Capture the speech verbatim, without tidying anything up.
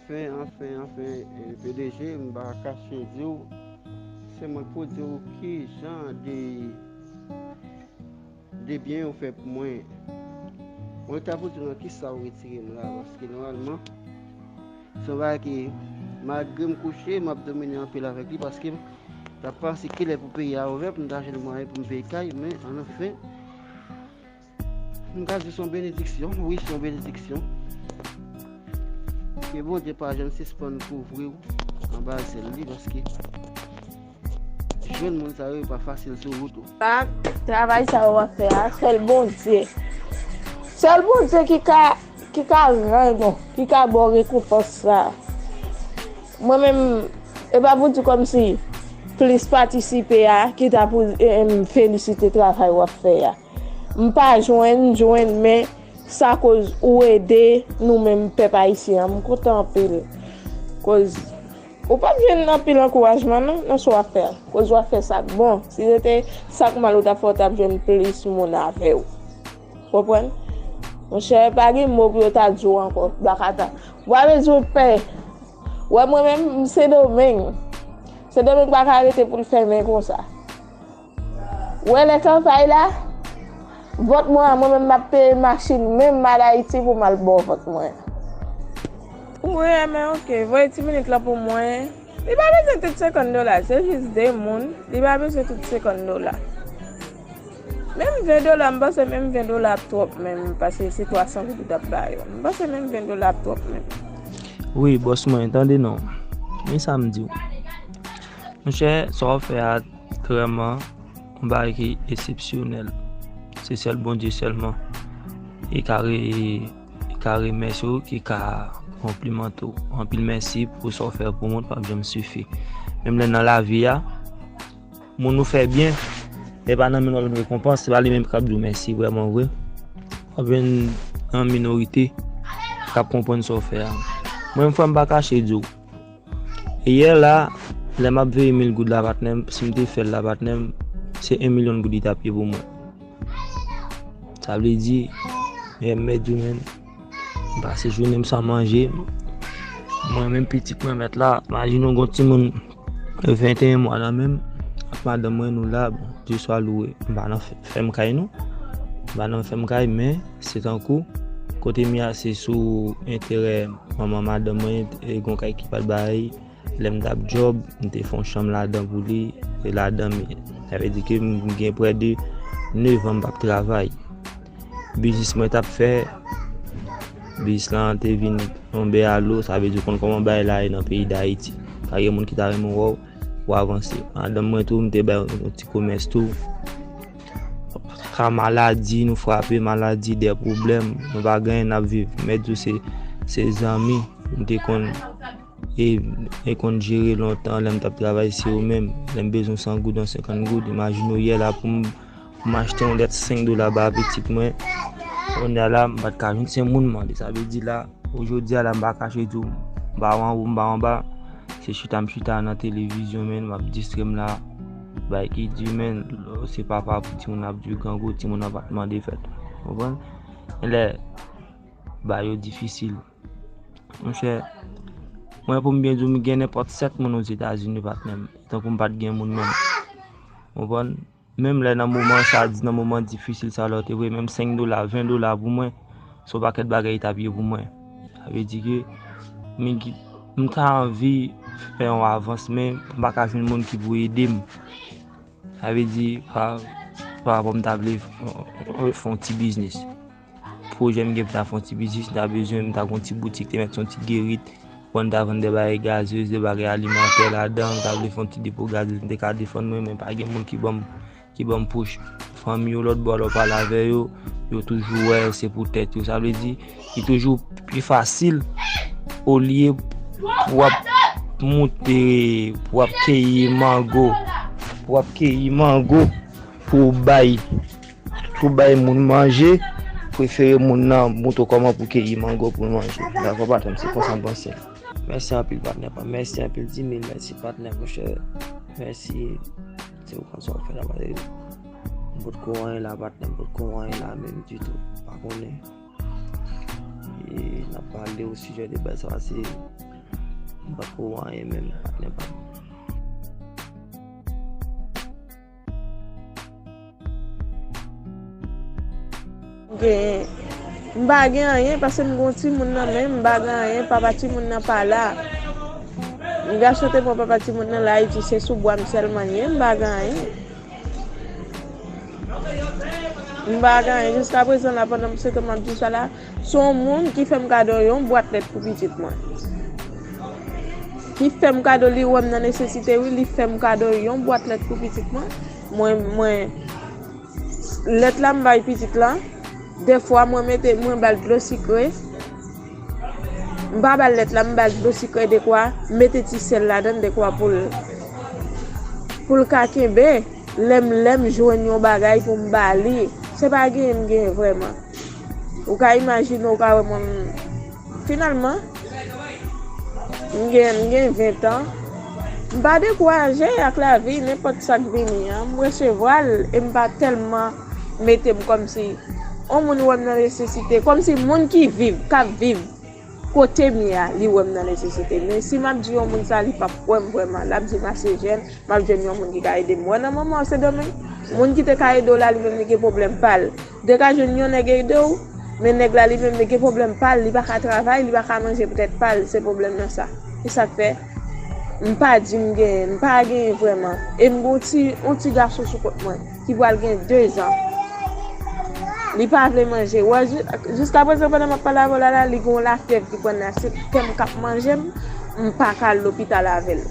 Anfen, anfen, anfen, eh, P D G, m pa kache di w, se mwen k pou di w ki jan de, de byen ou fè pou mwen. Mwen ta pou di w nan kisa ou retire m la, paske nòmalman, se yon bagay ki, malgre m kouche, m ap domine anpil avèk li, paske m t ap panse kilè pou peyi a ouvè, pou m ta jwenn mwayen pou m peye kay, men, anfen, m ka di se yon benediksyon, wi, se yon benediksyon. Ke Bondye pa janm sispann kouvri w anba zèl li, paske jwenn moun sa yo, yo pa fasil sou wout ou. Sa, travay sa yo ap fè a, sèl Bondye. Sèl Bondye ki ka, ki ka rann ou, ki ka ba w rekonpans sa. Mwen menm, e pa pou di kòmsi plis patisipe a, ki ta pou, em, felisite travay w ap fè a. M pa jwenn, jwenn, men sa koz ou ede nou menm pèp ayisyen an. M kontan anpil. Koz ou p ap jwenn anpil ankourajman non, nan sa w ap fè a. Koz w ap fè sa k bon. Si se te sa k mal ou t ap fè, w t ap jwenn plis moun avè w. Konprann? Monchè, pa gen mo pou yo ta di w ankò. Blakata. W pa bezwen pè. Wè mwen menm, m Sendomeng. Sendomeng pa ka rete pou l fèmen konsa. Ou wè lè kanpay la, vant mwen an, mwen menm m ap peye machin, menm m al Ayiti pou m al ba w vant mwen. Wi, men oke, voye ti minit lan pou mwen. Li pa bezwen tout senkant dola, se jis de moun. Li pa bezwen tout senkant dola. Menm ven dola, m panse menm ven dola ap twòp menm, paske se twa san goud ou t ap ba yo. M panse menm ven dola ap twòp menm. Wi, bòs mwen, tande non. Men sa m di w. Monchè, sa w ap fè a, vrèman, yon bagay ki eksepsyonèl. Se sèl Bondye sèlman ki ka re-, ki ka remèsye w, ki ka konplimante w. Anpil mèsi pou sa w fè pou moun, p ap janm sifi. Menm lè nan lavi a, moun ou fè byen, lè pa nan men w ap jwenn rekonpans, se pa li menm k ap di w mèsi vrèman vre. W ap jwenn yon minorite k ap konprann sa w fè a. Mwen, frè m, pa kache di w. E yè la, lè m ap veye mil goud la, patnè m, si m te fè l la, patnè m, se yon milyon goud li t ap ye pou mwen. Sa vle di, men m mèt di w, men, m pase jounen m san manje. Mwen menm pitit mwen mèt la, imajine w gon timoun venteyen mwa nan men m, ak madanm mwen nou la, Bondye swa louwe. M pa nan fè-, fèm kay non. M pa nan fèm kay, men se tankou kote m ye a se sou enterè manman madanm mwen, e gon kay ki pa t bay. Lè m t ap djòb, m te fè yon chanm ladan pou li. Se ladan m ye. Sa vle di ke m gen prè de nèf an m p ap travay. Biznis mwen t ap fè, biznis lan te vin tonbe a lo, sa vle di w konn kòman bagay la ye nan peyi Dayiti. Pa gen moun ki ta renmen wè w pou avanse. Madanm mwen tou, m te bay yon ti komès tou. Ka maladi nou frape, maladi, de pwoblèm, nou pa gen anyen n ap viv. Mèt di w se, se zanmi, m te konn e, e konn jere lontan, lè m t ap travay, se yo menm. Lè m bezwen san goud, yon senkant goud, imajine w yè la pou m, pou m achte yon lèt senk dola ba pitit mwen. Kounye a la, m pa t ka jwenn se moun mande. Sa vle di la, jodi a la, m pa kache di w, m pa anwo, m pa anba. Se chita m chita nan televizyon, men, m ap distrè m la. Bay ki di, men, se papa pou timoun ap di grangou, timoun an pa t mande fèt. Konprann? Lè ba yo difisil. Monchè, mwen pou m byen di w, m gen nenpòt sèt moun Ozetazini, patnè m. Tankou m pa t gen moun menm. Konprann? Menm lè nan moman sa, di nan moman difisil sa, lè w te voye menm senk dola, ven dola pou mwen, se yon pakèt bagay li t ap ye pou mwen. Sa vle di ke m ki-, m ta anvi fè yon avans, men m pa ka jwenn moun ki pou ede m. Sa vle di, pa, pa rapò m ta vle f-, fè yon ti biznis. Pwojè m gen pou ta fè yon ti biznis, m ta bezwen, m ta gen yon ti boutik, te mèt se yon ti gerit. Bon, m ta vann de bagay gazez, de bagay alimantè ladan, m ta vle fè yon ti depo gazez, m te ka defann mwen, men pa gen moun ki ban m, ki ban m pous. Fanmi yo lòt bò, lè w pale avè yo, yo toujou wè se pou tèt yo. Sa vle di, li toujou pi fasil olye pou w ap moute, pou w ap keyi mango, pou w ap keyi mango pou w bay, pou w bay moun manje, prefere moun nan montre w kòman pou keyi mango pou l manje. Dakò, patnè m, se konsa m panse. Mèsi anpil, patnè pa m. Mèsi anpil, di mil mèsi, patnè, monchè. Mèsi. Se ou konn sa w fè la, patnè. M potko anyen la, patnè, m potko anyen la, menm ditou. Pa konnen. E n ap pale o sijè de bèl sa, se M pa ko anyen menm, patnè pa m. Gen, m pa gen anyen paske m gen yon timoun nan men m, m pa gen anyen, papa timoun nan pa la. M gason te pran papa timoun nan la, li di se sou bwa m sèlman l ye, m pa gen anyen. M pa gen anyen. Jiska prezan la, pandan m se tan m ap di sa la, se yon moun ki fè m kado yon bwat lèt pou pitit mwen. Ki fè m kado, li wè m nan nesesite, wi, li fè m kado yon bwat lèt pou pitit mwen. Mwen, mwen, lèt la m bay pitit lan, dèfwa mwen mete, mwen ba l dlo sikre. M pa ba l lèt la, m ba l dlo sikre dekwa, m mete ti sèl ladan l dekwa pou l, pou l ka kenbe. Lè m, lè m jwenn yon bagay pou m ba li, se pa genyen m genyen vrèman. Ou ka imajine, ou ka wè mwen, m, finalman, m gen, m gen ven tan. M pa dekouraje ak lavi, nenpòt sa k vini an, m resevwa l e m pa tèlman mete m kòmsi yon moun wè m nan nesesite, kòmsi moun ki viv, k ap viv kote m ye a, li wè m nan nesesite. Men si m ap di yon moun sa, li p ap kwè m vrèman. L ap di m ase jèn, m ap jwenn yon moun ki ka ede m. Wè nan moman w Sendomeng, moun ki te ka ede w la, li menm li gen pwoblèm pa l. Ou te ka jwenn yon nèg ede w, men nèg la li menm li gen pwoblèm pa l, li pa ka travay, li pa ka manje poutèt pa l, se pwoblèm nan sa. E sa k fè, m pa di m genyen, m pa genyen vrèman. E m gen yon ti, yon ti gason sou kont mwen, ki pral gen de zan. Li pa vle manje. Wè, ji-, jiska prezan, pandan m ap pale avè w la, la, li gen yon lafyèv ki pran l la, se kè m k ap manje m, m pa ka al lopital avè l.